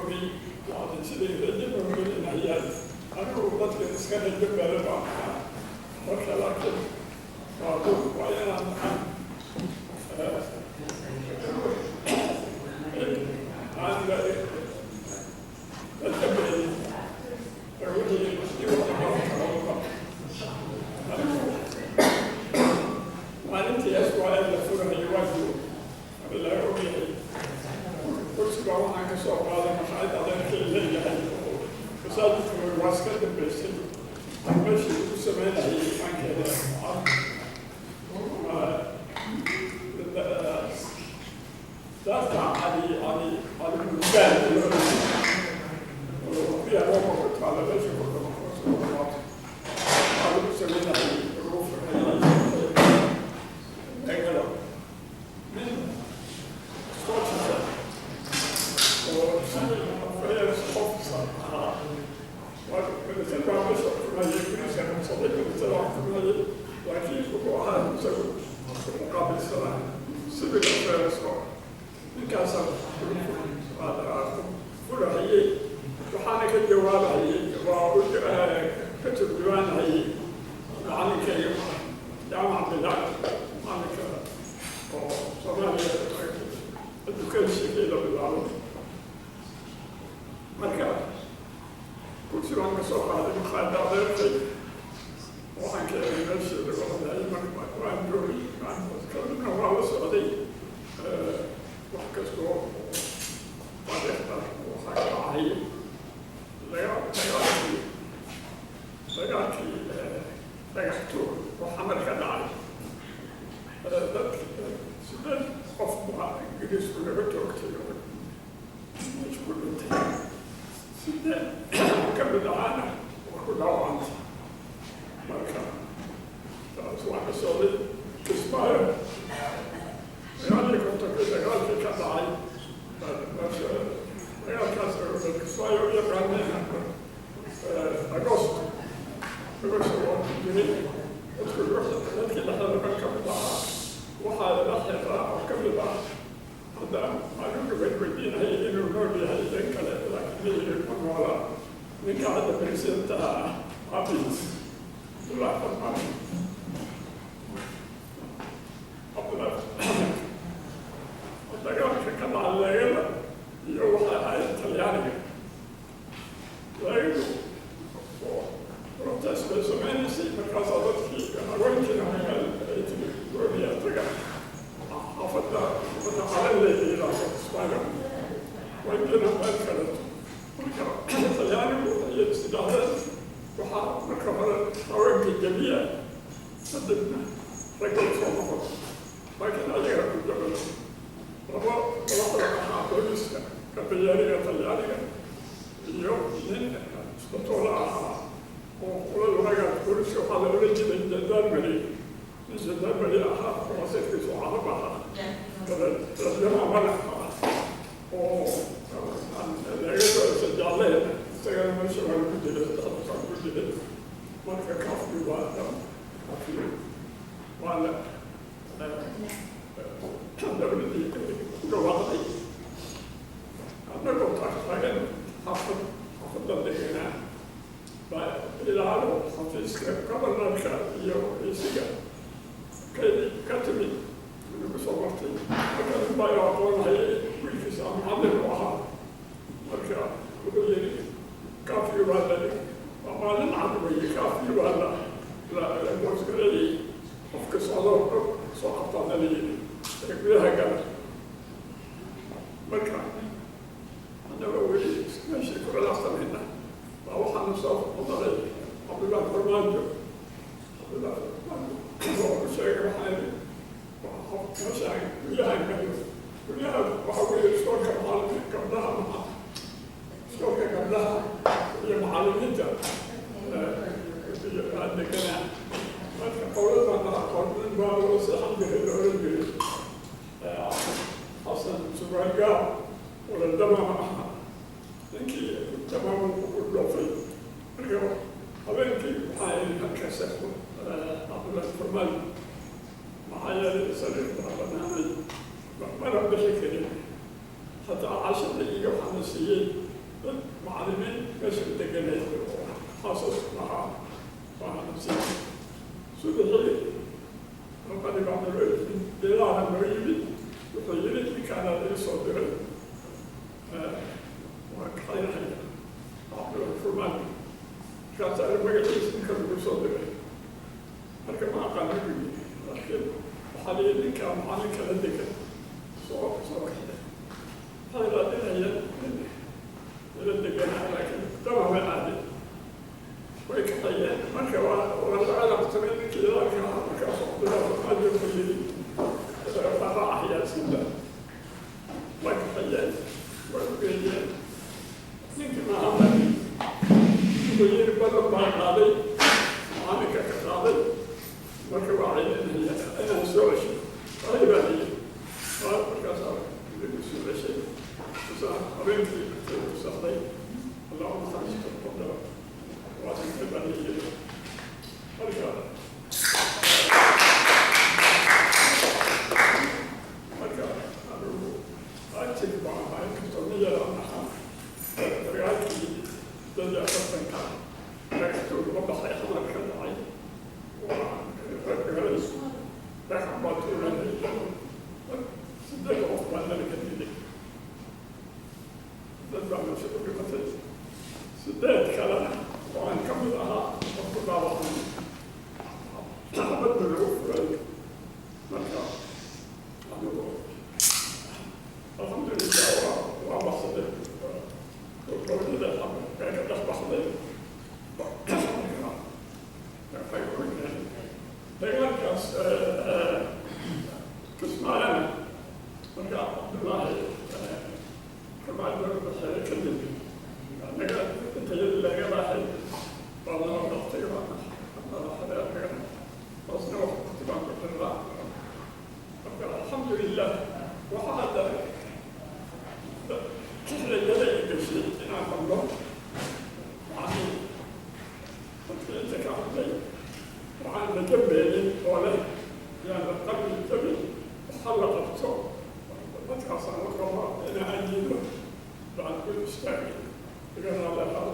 Joogay yani siday rajo noo gelinayaan. Anigu dadka iska rajo beele baan ahaa marka, laakiin waa inaan aan dadka beelin wixii wax qaban karo. Anigu maalintii SYL la furahayo waa joogay, laga ogyahay. Kursiga waxaan ka soo qaaday maqaayad adeerkay leeyahay oo masaajidka waa iska dambeysay. Meeshii lagu sameynayay waxaan keenay daarta Cali Murgaan loo oo ku yaala ku taala meesha ku dhamo waxaa lagu sameynayay, lagu furayay dagalo. Nin Scottish oo civil affairs officer ahaa waa military baa meesha xukumayay, ingiriiska qabsaday, military baa xukumayay, laakiin wuxuu ahaa isagu wuxuu qaabilsanaa civil affairs oo ninkaasaa furahayey. Waxaana ka jawaabayay, waa ka turjumaanayay macalinkayga Jaamac Bilaal, macalinka oo Soomaaliya educationkii la bilaabo. Marka kursi baan ka soo qaaday maqaayadda adeerkay, waxaan keenay meeshii lagu hadlayay. Marka waan joogay, kadibna waa la socday wax kastoo taariikhda waxaa ka dhacay. Dagaalkii Dhagax Tuur oo Xamar ka dhacay, dad 8 qof baa Ingiriisku laga toogtay oo meesha ku dhintay, 8 ka mid ahaana waa ku dhaawacantay. Marka taas waa ka socday. Kismaayo 59-kii dagaalkii ka dhacay, dagaalkaas Kismaayo u yaqaaneen Agosto. Agosto waa ku jiray dadku dadkii dhexda ka mid ahaa. Waxaa la xiraa oo ka mid ah hadda anigu weydiinaya inuu nool yahay dan kale, laakiin la yiri ma noola, ninka hadda presidentaha ah aabihiis, Cabdullaahi Farmaajo. Cabdullaahi dagaalka ka dhaca Leegada iyo waxay ahayd Talyaaniga. Leegadu oo protest bay sameynaysay, markaasaa dadkii haweenkiina meel ay timi gooniya taga xaafadda xaafadda Calanley la yidhaahdo Kismaayo, haweenkiina meel kaleeto. Marka Talyaanigu ayay is idhaahdeen waxaa marka hore haweenka jebiya, kadibna ragga soo noqon, laakiin ayaga ku jabay. Labo madaxda ahaa booliska kabayaariga Talyaaniga iyo nin isbatoole ahaa oo qolada waagaas booliska waxaa la odhan jiray gendarmerie, nin gendarmerie ahaa oo asalkiisu Carab ahaa, madax ah oo laga soo jecleen, isagana meesha waa lagu dilay, saddexdaas ku dilay. Marka curfew waa curfew waa la dowladdii ku dhawaaqday. Annagoo taagtaagan xaafadda deganaa baa ilaalo xafiiska governorka iyo isiga ka timid nagu soo martay. Marka nin baa aqoonhayay, wiilkiisa macallin u ahaa. Marka wuxuu yidhi curfew baa la, waa maalin cad weeye, curfew baa la goosgareeyey, qofka socdoo dhan soo qabtaana la yidhi ee gudaha gala. Marka annagoo weli meeshii ku cilaaqsanayna baa waxaana soo qodaray Cabdullaahi Farmaajo. Cabdullaahi Farmaajo oo u sheegay, waxaa yidhi meeshaan guryahan galo, guryaha waxa weeye iskoolka macallimiin gabdhaha, iskoolka gabdhaha iyo macallimiinta iyo deganaa. Marka qowladan la aqoon nin baa loo seexan jiray, la oran jiray Xasan Sugaangaab wala Damaama ahaa. Ninkii Damaama u dhoofay. Marka habeenkii waxaa yidhi halka seexdo Cabdullaahi Farmaajo, maxaa yeelay sariir baa banaanay, mana bixi karin. Hataa cashada iyo waxaana siiyey. Dad macallimiin meesha deganeed oo xaasas lahaa baana siiyey. Subaxii raqadi baa naloo yimid, bilaana noo yimid. Wuxuu yidhi, "Ninkaana ii soo diray, waa kaxaynaya Cabdullahi Furmaan." Markaasaa magaciisa ninka lagu soo diray marka ma aqaana buu yidhi, laakiin waxaa la yidhi ninkaa macallinka la degan soo kaxay. Waxay raadinayeen nin la deganaa, laakiin dabama aadin, way kaxeeyeen. Marka waa la calaqtamay ninkii ilaalka ahaa. Markaasuu Cabdullahi Farmaajo wuxuu yidhi, "Waa raacayaa sida." Way kaxeeyeen, way u geeyeen ninkii. Maaha, wuxuu yidhi, "Ballan baan qaaday, macalinka ka qaaday, marka waa celinaya inaan soo ceshay." Ay baa layidhi. Markaasaa lagu soo ceshay. Habeenkii markii ku socday, Allah u naxariisto, qodaba waa dhintay baa layidhi. Marka anigu active baan ahaa, inkastoo nin yaraan ahaa. Dagaalkii 48-ka dhagaxtood la baxay, Xamar ka dhacay, waa galay, dhagax baa tuuranay, sideed qof baa nala ka dilay, dad baa meesha ku dhimatay, sideed kalena oo aan ka mid ahaa oo ku dhaawacmay, xabad baa lagu furay. Marka anigu alxamdulilah waa baxsaday, gobonida ka dhex baxday. Marka dagaalkaas Kismaayana, marka Cabdullaahi Farmaajo baxay kadib, anaga intayada laga baaxay baa nala qabtay, waana xiray anagana hoosna waqti baan ku xirnaa. Marka alxamdulilah, waxaa hadda tixrayada i gashay inaan hadlo, yani dadkii inta ka hadlay waxaan rajo beelin oo leh yaan la qalbi jabin, waxa la qabto. Dadkaasaan la qabaa inaan ajiibo baan ku istaagay. Iga raalli ahaado.